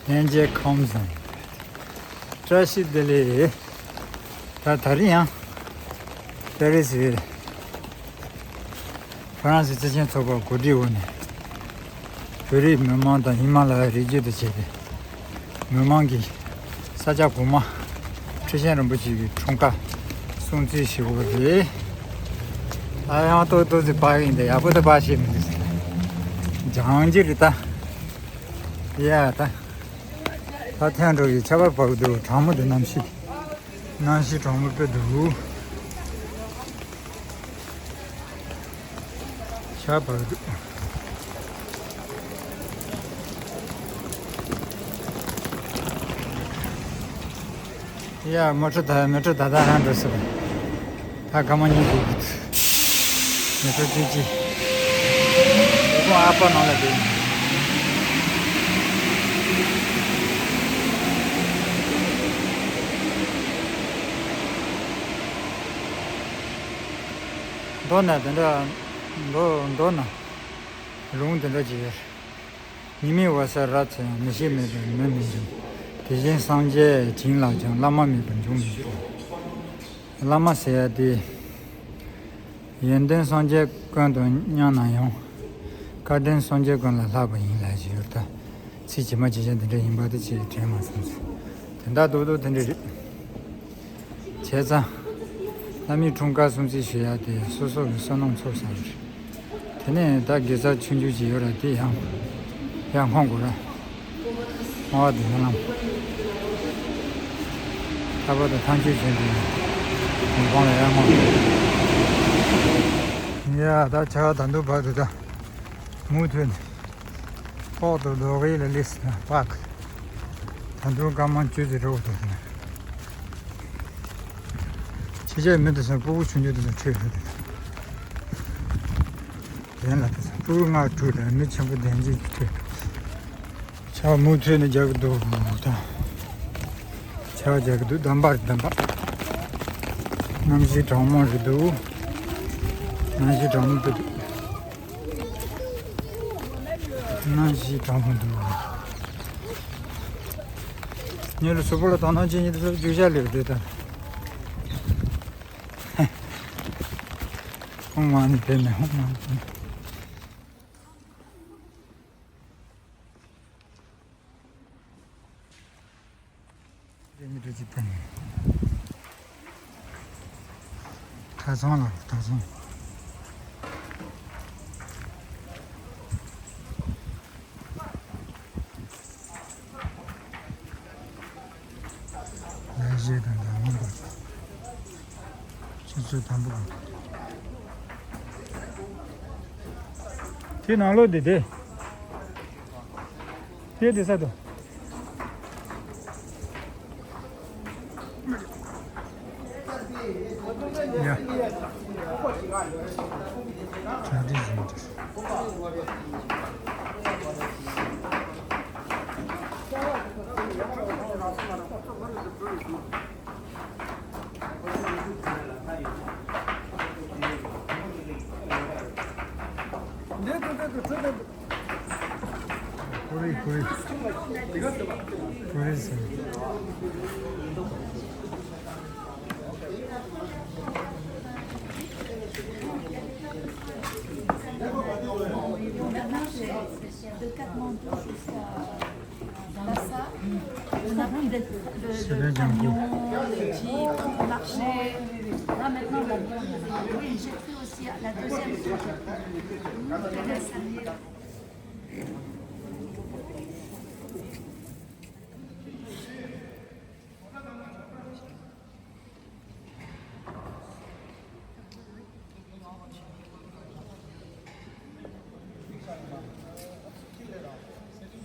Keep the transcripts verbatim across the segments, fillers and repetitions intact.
ལྷན་རྒྱས་ཁམས་བཟང་། བཀྲ་ཤིས་བདེ་ལེགས། ད་ད་རིང་ཡང་། པེ་རི་སི། ཧྥ་རན་སི་བརྩི་ཆེན་ཚོགས་པ་གོ་སྒྲིག་འོག་ནས། བོད་རིགས་མི་མང་དང་ཧི་མ་ལ་ཡའི་རི་རྒྱུད་དུ་བྱས་ཏེ། མི་མང་གིས་ས་ཆ་གོང་མ་ཁྲི་ཆེན་རིན་པོ་ཆེ་གི་འཁྲུངས་སྐར་སྲུང་བརྩི་ཞུ་དགོས་རེད། ཨ་ཡང་ཏོག་ཏོག་ཙི་པར་ཡིན་ཏེ་ཡག་པོ་ད་པར་ཤེས་མི་འདུག་ཟེར། ལྗང་ལྗིད་རེད་ད། ཡ་ད། ད་ཐན་འགྲོ་ཡི་ཆར་པ་བབས་འདུག་གྲང་མོ་འདུག་གནམ་གཤིས། གནམ་གཤིས་གྲང་མོ་དཔེ་འདུག་ཆར་པ་བབས་འདུག་ཡ་མོ་ཊ་ད་མེ་ཊོ་ད་ད་རང་འགྲོ་སྲིད་པ། ད་སྐར་མ་གཉིས་འགྲོ་གི་འདུག་མེ་ཊོ་ཅི་ཅི། འོ་ཨ་ཕ་ནང་ལ་བསྡད། མདོར་ན་དེ་འདྲ། མདོར་མདོར་ན། ལུང་དེ་འདྲ་ཅིག་ཡོད། ཉི་མའི་འོད་ཟེར་རབ་འཚེར་ཡང་། མི་ཤེས་མེད་པར་མི་མི་འབྱུང་། དེ་བཞིན་སངས་རྒྱས་བྱིན་བརླབས་ཀྱང་། བླ་མ་མེད་པར་འབྱུང་མི་ཤེས། བླ་མ་ཟེར་ཡ་དེ། ཡོན་ཏན་སངས་རྒྱས་ཀུན་དང་མཉམ་ན་ཡང་། སྐལ་ལྡན་སངས་རྒྱས་ཀུན་ལས་ལྷག་པ་ཡིན་ལབ་ཀྱི་ཡོད་ད། ཚིག་ཇི་མ་ཇི་བཞིན་དེ་འདྲ་ཡིན་པ་དེ་ཅིག་དྲན་མ་སོང་ཟེར། དེ་འདྲ་རྡོག་རྡོག་དེ་འདྲ་རེད། བྱས་ཙང་། བླ་མའི་འཁྲུངས་སྐར་སྲུང་བརྩི་ཞུ་ཡ་དེ་སོ་སོ་གི་བསོད་ནམས་ཚོགས་བསགས་རེད། དེ་ནས་ད་དགེ་རྩ་ཆུང་ཆུང་ཅིག་ཡོད་ར་དེ་ཡང་། ཡང་སྔོག་དགོས་ར། སྔོག་པ་དེ་ཡང་ལམ། ཐར་པ་དང་ཐམས་ཅད་མཁྱེན་པའི་ཡོན་ཏན་ལ་ཡར་སྔོག་ཡ་ད་ཆར་པ་ད་དུང་བབས་འདུག་ད། མུ་མཐུད་ནས། ཕོག་ཏུ་རྡོ་གཡས་ལ་སླེབས་སོང་པག་ད་དུང་སྐར་མ་བཅུ་ཙམ་འགྲོ་དགོས་འདུག་ཟེར་ན། ཕྱི་རྒྱལ་མི་དེ་ཚོ་སྤུ་གུ་ཆུང་ཆུང་དེ་ཚོ་ཁྲིད་འགྲོ་དེ། གཞན་ལ་དེ་ཚོ་སྤུ་གུ་ལྔ་དྲུག་དང་མི་ཆེན་པོ་བདུན་བརྒྱད་ཀྱི་ཁྲིད། ཆར་པ་མུ་མཐུད་ནས་རྒྱག་གི་འདུག་ད། ཆར་པ་རྒྱག་གི་འདུག་གདམས་པ་རེད་གདམས་པ། གནམ་གཤིས་གྲང་མོ་རེད་འདུག་གནམ་གཤིས་གྲང་མོ་དཔེ་འདུག་གནམ་གཤིས་གྲང་མོ་འདུག་ཉེ་ལ་སུ་པོ་ལ་དོ་སྣང་བྱེད་ཉེ་ལ་རྒྱུ་ཆ་ལེགས་འདུག་ད། ཧོང་མ་ནི་དེ་ནས་ཧོང་མ་ནི་དེ་ནས། དེ་ནི་འགྲོ་ཅི་ཐན། ཁ་སང་ལ་ཁ་སང་། ལས་བྱེད་དང་འདྲ་མི་འདུག་ཆུ་ཚོད་དང་པོ། དེ་ནང་ལོགས་དེ་དེ། དེ་དེ་ས་དང་། ཡ། གྲ་སྒྲིག་བཟུང་དེ། ཀུ་རེ་ཀུ་རེ། ཀུ་རེ་ཟེར། De Katmandou jusqu'à Lhasa, on a pris le, le, le camion, le jeep, on marchait. Là maintenant, l'avion, il y en a. Oui, j'ai pris aussi la deuxième fois.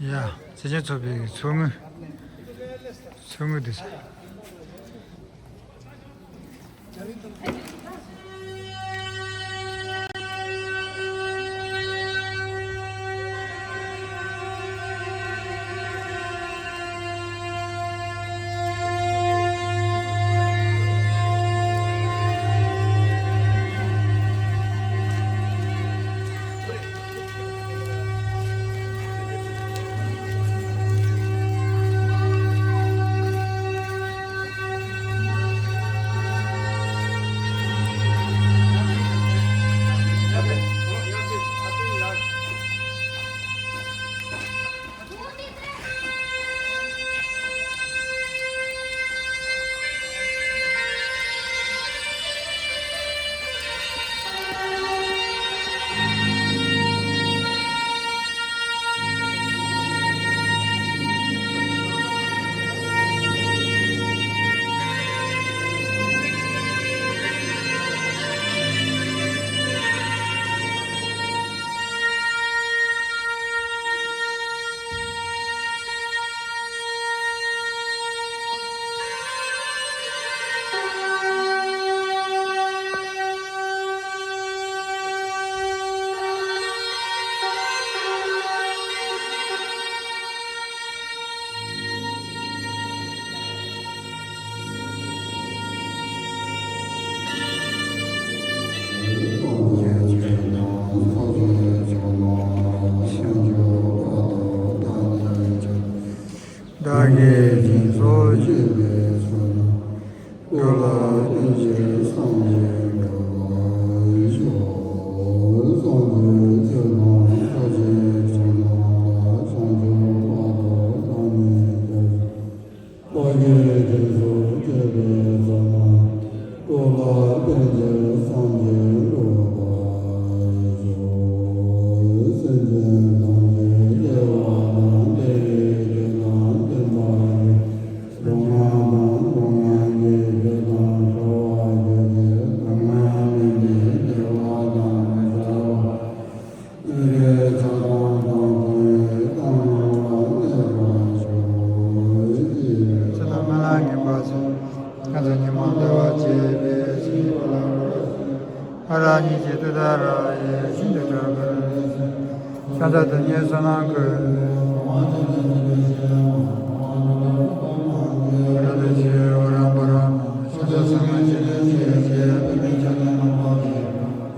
ཡ། སེ་ཆེན་ཚོགས་པའི་ཚོགས་དངུལ། ཚོགས་དངུལ་འདི་ཚོ། བདག་གིས་སྦྱིན་སོགས་བགྱིས་པའི་ཚོགས་རྣམས། འགྲོ་ལ་ཕན་ཕྱིར་སངས་རྒྱས་འགྲུབ་པར་ཤོག། སངས་རྒྱས་ཆོས་དང་ཕྱོགས་བཅུའི་ཕྱོགས་རྣམས་ལ། བྱང་ཆུབ་བར་དུ་བདག་ནི་སྐྱབས་སུ། བདག་གིས་སྦྱིན་སོགས་བགྱིས་པའི་ཚོགས་རྣམས། འགྲོ་ལ་ཕན་ཕྱིར་སངས་རྒྱས་འགྲུབ་པར་ཤོག། སེམས་ཅན་ཐམས་ཅད་བདེ་བ་དང་བདེ་བའི་རྒྱུ་དང་ལྡན་པར་གྱུར། སྡུག་བསྔལ་དང་སྡུག་བསྔལ་གྱི་རྒྱུ་དང་བྲལ་བར་གྱུར་ཅིག། སྡུག་བསྔལ་མེད་པའི་བདེ་བ་དང་བྲལ་བ། ཚེ་དང་སྨོན་ལམ་ངན་པ་ཚོ། ང་ཚོ་ཉོན་མོངས་འདུ་བྱེད་པའི་ཕྱིའི་ཕ་ལ་རོ། ཨ་ར་ཉིད་ཀྱི་དུས་ད་ར་ཡེ་ཤིན་ཏུ་གྲགས་པའི་ཤ་ཚ་དེ་ཉིད་བསོད་ནམས་ཀུན། ཨ་ར་དེ་ཆེ་འོ་ར་པ་ར་མ་ཤ་ཚ་ཚང་མ་ཅི་ནས་ཆེ་ཆེ་བུད་མེད་ཆ་ནས་མ་པ་ཡེ།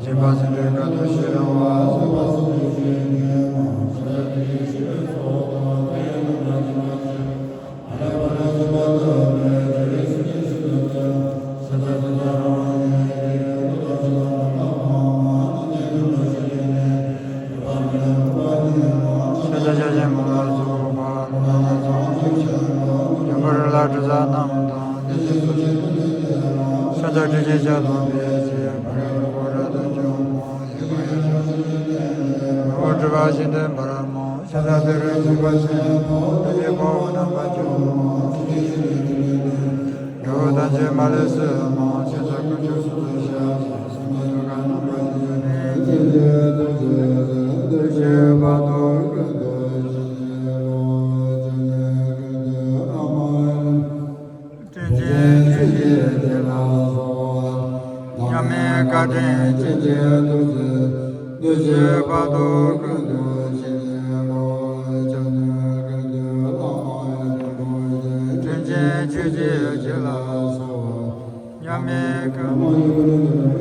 སྦྱིན་པ་སེམས་ཅན་དགྲ་དང་ཤི་རུང་བ། བཟོད་པ་སེམས་ཅན་ཞི་བའི་ཉོན་མོངས། ཤ་ཚ་དེ་ཡི་ཤི་བའི་ཚོགས་དང་། དེ་ཡི་རྣམ་པར་སྨིན་པ་ཅན། ཨ་ལས་པ་ལས་སྦྱིན་པ་བཏབ་པའི་དེ་ཡི་སེམས་ཅན་ཤི་དང་ལྡན། ཤ་ཚ་དེ་དག་རང་དབང་ཉིད་ཀྱིས། ཀླུ་དང་གཅིག་དང་ནམ་མཁའ་འཕངས་པ། སེམས་ཅན་ཀུན་ལ་ཤི་དེ་ནས། འགྲོ་བ་མི་ལ་མགོན་པོ་ཉིད་མ། ཤ་ཚ་ཤ་ཞེན་མ་ལ་སོགས་པ། ཀླུ་དང་ནགས་ཚང་གཅིག་ཆེན་པོ། འབྱུང་པོ་རི་ལ་དྲི་ཟ་རྣམས་དང་། དེ་བཞིན་གཟུགས་ཅན་ཀུན་ནས་བསྟེན་པ། ཤ་ཚ་དྲི་ཞིམ་ཤ་དང་འཕེལ་ཞིང་། བ་ར་རུ་ཁོ་རབ་ཏུ་འབྱུང་བ། ཡི་གེ་ཡང་ཤ་ཚ་ཞིང་བརྟན་ཏེ། ནོར་བུ་བྲི་བ་བཞིན་དུ་འབར་མོ། ཤ་ཚ་དེ་རུ་འཇུག་པ་ཆེན་པོ། དེ་ཡི་དཔའ་བོ་རྣམ་པར་འཇོམས་མོ། ཐུགས་རྗེ་ཆེན་པོས་ཐུགས་ཉིད་ལྡན། དགྲ་བོ་ཐམས་ཅད་མ་ལུས་གསོད་མོ། ཤ་ཚ་དཀོན་མཆོག་གསུམ་དུ་ཤར་ཞིང་། སེམས་དང་ཐུགས་ཀར་རྣམ་པར་ཤར་ནས། སེམས་ཅན་ཐམས་ཅད་ཀྱི་འདོད་ཆེན་བར་དུ་ཀུན་ཏུ་ཞི་བ་ཅན་ནི་ཀུན་ཏུ་བླ་མ། དྲིན་ཅན་ཆོས་ཀྱི་རྒྱལ་ལ་སོགས། མཉམ་མེད་བཀའ་དྲིན་ཅན་གྱི་ཐུགས་རྗེས། འདོད་ཆེན་བར་དུ་ཀུན་ཏུ་ཞི་བའི་བློ། ཅན་ནི་ཀུན་ཏུ་བླ་མ་རིན་པོ་ཆེ། དྲིན་ཅན་ཆོས་ཀྱི་རྒྱལ་ལ་སོགས། མཉམ་མེད་བཀའ།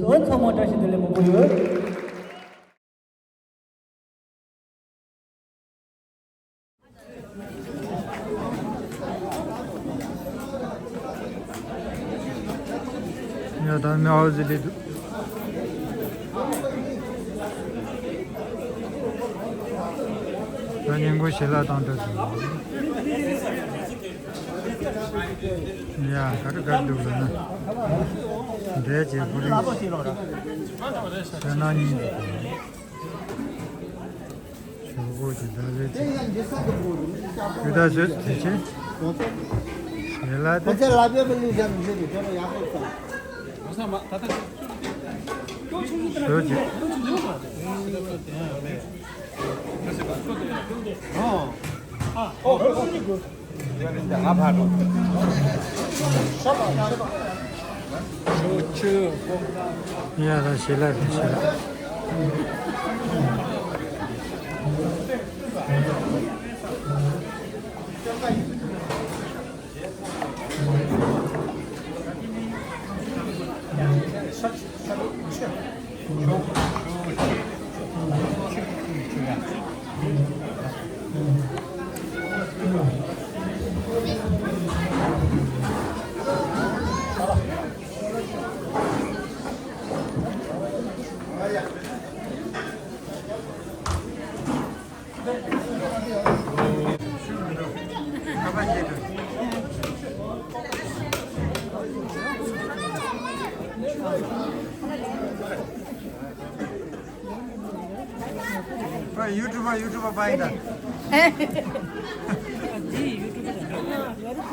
བོད་ཚང་མ་བཀྲ་ཤིས་བདེ་ལེགས་མང་པོ་ཡོད། ཡ་ད་མི་ཨོ་ཟི་ལི་འདུག་ད་ཉིན་གུང་ཞལ་ལག་བཏང་འདོད་འདུག་ཡ་ག་རེ་ག་རེ་འདུག་ལབ་ན། འབྲས་ཀྱི་བུ་རིང་། ཞལ་ནང་གཉིས་འདུག་ཞོགས་པོ་གི་ཟླ་བའི་ཚེ། ཡུ་དཱ་ཟེར་དེ་ཆེ། ཞལ་ལག་དེ། ཞོགས་ཀྱི། ཡ་ད་ཞལ་ལག་དེ་ཞལ་ལག YouTuber YouTuber pai da.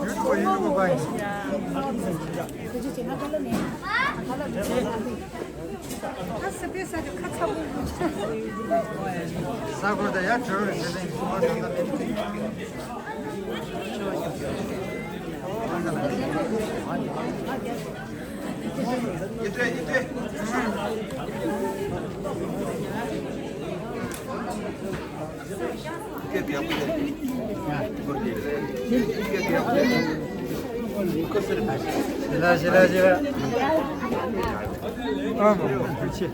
YouTuber YouTuber pai. ས་གོ་ད་ཡ་གྲོལ་རེད་ཟེར་ནས་ཁོ་ད་ད་མེད། ཡེ་ཏྲེ་ཡེ་ཏྲེ། ཞི་ལ་ཞི་ལ་ཞི་ལ། ཨ་མ་མ་ཁུ་ཆེ།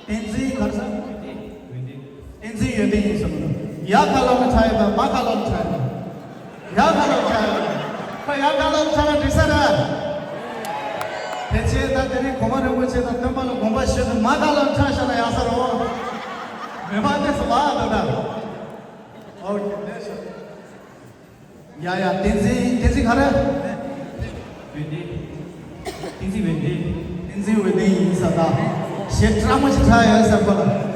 བསྟན་འཛིན་ག་རེ་ཟེར། བསྟན་འཛིན་ཡོན་ཏན་ཡིན་ཟེར་གི་འདུག་ཡ་ག་ལ་ལ་ཆ་ཡོད་པ་མ་ག་ལ་ལ་ཆ་ཡོད་པ། ཡ་ག་ལ་ལ་ཆ་ཡོད་པ། ཁོ་ཡ་ག་ལ་ལ་ཆ་ན་འགྲིག་ས་རེད། ཕལ་ཆེར་ད་དེ་རིང་གོང་མ་རིན་པོ་ཆེ་དང་སྟོན་པ་ལ་དགོངས་པ་ཞུས་ཏེ་མ་ག་ལ་ལ་ཆ་བཞག་ན་ཡག་ས་རེད། མི་མང་དེ་ཚོ་ལ་ད་ད། ཨོ་ཁེ་ལེགས་སོ། ཡ་ཡ། བསྟན་འཛིན། བསྟན་འཛིན་ག་རེ། བན་དེ། བསྟན་འཛིན་བན་དེ། བསྟན་འཛིན་བན་དེ་ཡིན་ས་ད། ཞེ་དྲག་མོ་ཞིག་ཆགས་ཡོད་ས་ཁོ་ལ།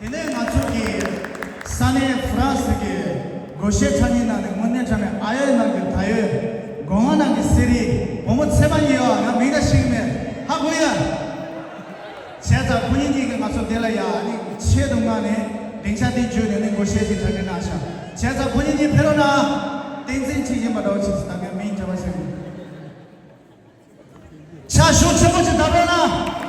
དེ་ནས་ང་ཚོ་གི་ས་གནས་ཧྥ་རན་སི་གི་སྒོར་གཞས་འཁྲབ་མཁན་ནང་ནས་དངོས་གནས་དྲང་གནས་ཨ་ཡོད་ནང་གི་ད་ཡོད། སྒོ་ང་ནང་གི་གསེར་རི་བུ་མོ་ཚེ་མ་ཡིན་བ། ང་མིང་ད་ཤེས་ཀྱི་མེད། ཧ་གོ་ཡ། བྱས་ཙང་ཁོ་གཉིས་གཉིས་ཀྱིས་ང་ཚོ་དེ་ལ་ཡ་ཨ་ནི་ཆེད་དུ་མངགས་ནས་སྡིངས་ཆ་དེ་བརྒྱུད་ནས་ནི་སྒོར་གཞས་ཤིག་གྲ་སྒྲིག་གནང་ཤག་བྱས་ཙང་ཁོ་གཉིས་གཉིས་ཕེབས་རོགས་གནང་། བསྟན་འཛིན་གཅིག་ཡིན་པ་འདྲ་བོ་ཆེ་ད་ངས་མིང་བརྗེ་བ་བྱས་ནས། ཕྱག་ཤུགས་ཆེན་པོ་ཅིག་བརྡབ་རོགས་གནང་།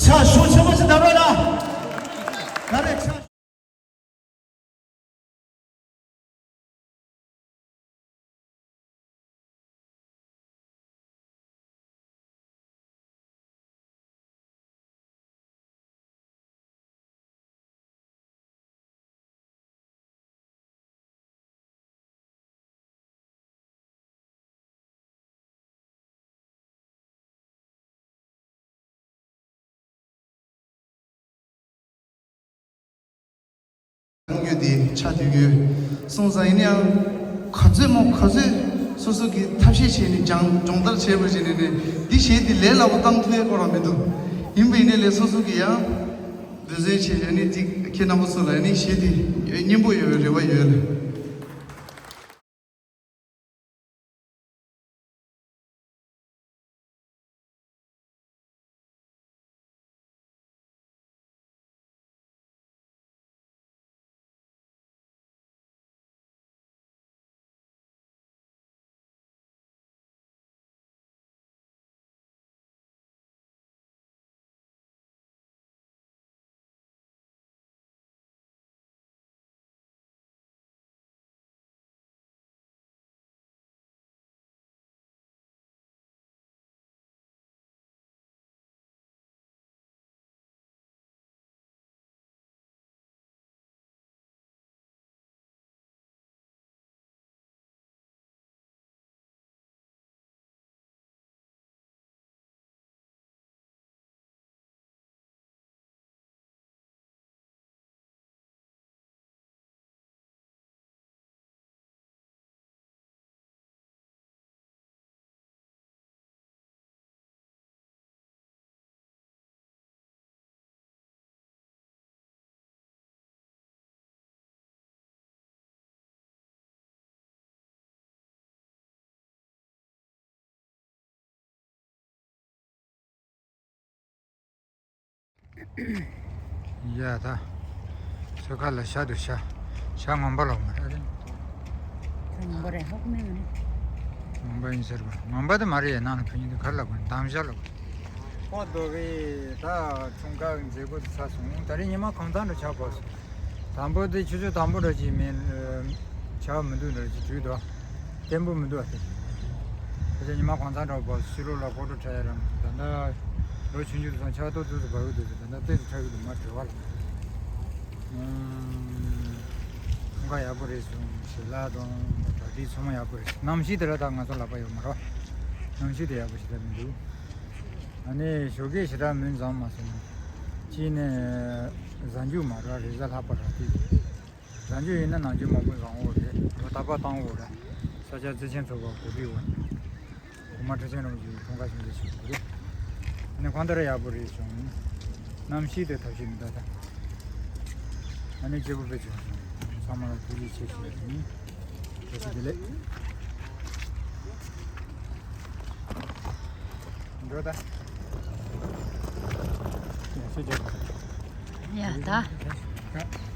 ཕྱག་ཤུགས་ཆེན་པོ་ཞིག་བརྡབ་རོགས་གནང་། ད་རེས་ཕྱག་ཡོད་དེ་ཆ་དུས་ཡོད། སོང་ཙང་ཡིན་ན་ཡང་ག་ཚོད་མོ་ག་ཚོད་སོ་སོ་གི་ཐབས་ཤེས་བྱས་ནས་སྦྱང་སྦྱོང་བརྡར་བྱས་པ་བྱས་ནས་ནས་འདི་གཞས་འདི་ལས་སླ་པོ་བཏང་ཐུབ་ཡས་སྐོར་རང་མི་འདུག་ཡིན་པ་ཡིན་ནའི་ལས་སོ་སོ་གི་ཡང་འབད་བརྩོན་བྱས་བྱས་ནས་འདི་ཁྱེད་རྣམ་པ་ཚོ་ལ་ནི་གཞས་འདི་སྙན་པོ་ཡོད་པའི་རེ་བ་ཡོད་ལ། ཡ་ད། ཚོད་ཁ་ལ་ཤ་དུ་ཤ། ཤ་ངོམ་པ་ལོག་མ་རེད། ངོམ་པ་རེད་ཧོག་མེད་མ་རེད། ངོམ་པ་ཡིན་ཟེར་བ་ངོམ་པ་དེ་མ་རེད། ཡ་ནང་ལ་ཕུ་ཉིན་དུ་གར་ལ་གོན་དམ་ཤ་ལོག་ཁོ་རྡོ་བའི་ད་འཁྲུངས་སྐར་མཛད་སྒོ་དེ་ཚར་སོང་། ད་རེས་ཉི་མ་གང་ཚང་འགྲོ་ཆགས་པ་སོང་། དང་པོ་དེ་ཆུ་ཚོད་དང་པོ་འགྲོ་ཅིག་མིན། ཆར་མི་འདུག་འགྲོ་ཅིག་དུས་དོ། བརྟན་པོ་མི་འདུག་ཨ་དེ། ཁ་ཆེ་ཉི་མ་གང་ཚང་འགྲོ་བ་ཕྱི་ལོགས་ལ་ཀོ་ཀྲོ་ཁྲ་ཡ་རམ་ད་ལྟ་ལོ་ཆུང་ཆུང་དུ་སོང་ཆར་ཏོག་ཏོག་ཏུ་འབབ་ཀྱི་འདུག་ད་ལྟ་ཏོག་ཏོག་ཁྲ་གི་འདུག་མ་བྲེལ་བ་ལ། ཁང་ཁ་ཡག་པོ་རེད་སོང་། ཞལ་ལག་དང་གྲ་སྒྲིག་ཚང་མ་ཡག་པོ་རེད། གནམ་གཤིས་དེ་ལ་ད་ང་ཚོ་ལབ་པ་ཡོད་མ་རེད། གནམ་གཤིས་དེ་ཡག་པོ་ཞིག་ད་མི་འདུག་ཨ་ནི་ཞོགས་ཀས་ཞེ་དྲག་མུན་བཟང་མ་སོང་། གཅིག་ནས་གཟའ་མཇུག་མ་རེད། རེས་གཟའ་ལྷག་པ་རེད་དེ། གཟའ་མཇུག་ཡིན་ན་ནམ་རྒྱུན་མང་པོ་བཟང་བོ་རེད། ལོ་རྟག་པར་བཏང་བོ་རེད། ས་སྐྱ་བརྩེ་ཆེན་ཚོགས་པ་གོ་སྒྲིག་འོག་ནས། གོང་མ་ཁྲི་ཆེན་རིན་པོ་ཆེའི་འཁྲུངས་སྐར་ཆུང་ཆུང་ཞིག་ཡོད་རེད། ཨ་ནི་གང་ལྟར་ཡག་པོ་རེད་བྱུང་། གནམ་གཤིས་དེ་ཐབས་ཤེས་མི་འདུག་ད། ཨ་ནི་སྐྱིད་པོ་དཔེ་བྱུང་སོང་། ཚང་མ་ལ་ཐུགས་རྗེ་ཆེ་ཞུ་ཡ་ཡིན། བཀྲ་ཤིས་བདེ་ལེགས། འགྲོ་ད། ཡ་ཤོད་རྒྱག་ཡ་ད།